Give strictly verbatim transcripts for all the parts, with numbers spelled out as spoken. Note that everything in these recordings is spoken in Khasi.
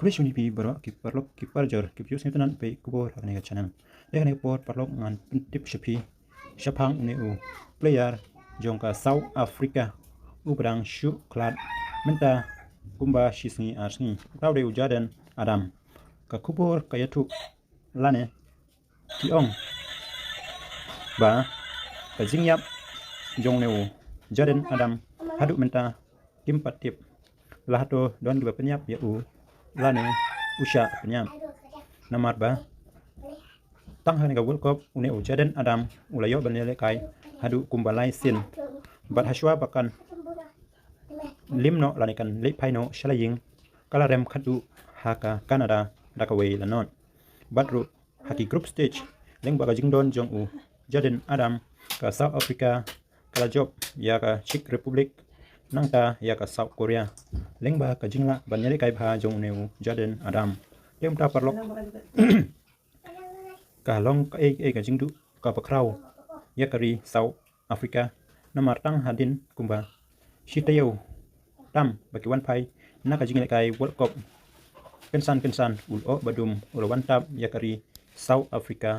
Khublei shibun ïa phi baroh ki paralok ki parajor kiba ju sngewtynnat peit khubor ha kane ka channel. Ïa kane ka por paralok ngan pyntip sha phi shaphang une u player jong ka South Africa uba dang shu khlad mynta kumba shi sngi ar sngi. Uta u dei u Jordyn Adam. Ka khubor ka ïathuh lane ki ong ba ka jingïap jong une u Jordyn Adam haduh mynta kim pat tip la hato don kiba pynïap ïa u lane u shah pynïap. Namar ba tang ha kane ka World Cup une u Jordyn Adam u la ïoh ban ïalehkai haduh kumba lai sien bad hashwa ba kan lim noh lane kan leit phai noh sha la ïing ka la rem khatduh ha ka Canada da kawei la not. Bad ruh ha ki group stage lyngba ka jingdon jong u Jordyn Adam ka South Africa ka la jop ïa ka Czech Republic nangta ïa ka South Korea lyngba ka jinglah ban ïalehkai bha jong une u Jordyn Adam. Te kumta paralok ka long kaei kaei ka jingduh kaba khraw ïa ka ri South Africa namar tang hadien kumba shi taïew tam ba ki wan phai na ka jingïalehkai World Cup kynsan kynsan u lyoh ba dum u la wan tap ïa ka ri South Africa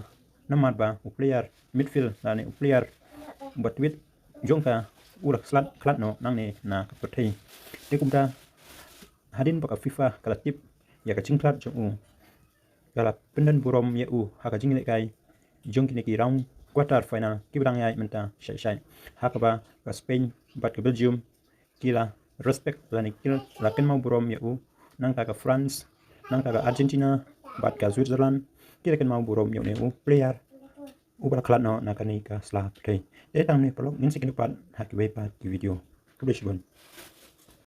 namar ba u player midfield lane u player ba twit jong ka u la khlad khlad noh nangne na ka pyrthei. Te kumta hadien ba ka FIFA ka la tip ïa ka jingkhlad jong u ka la pyndon burom ïa u ha ka jingïalehkai jong kine ki round quarter final kiba dang ïaid mynta shai shai ha kaba ka Spain bad ka Belgium ki la respect lane ki la kynmaw burom ïa u nangta ka France nangta ka Argentina bad ka Switzerland ki la kynmaw burom ïa une u player uba la khlad noh na kane ka sla pyrthei. Te tang ne paralok ngin sa ïakynduh pat ha kiwei pat ki video. Khublei shibun.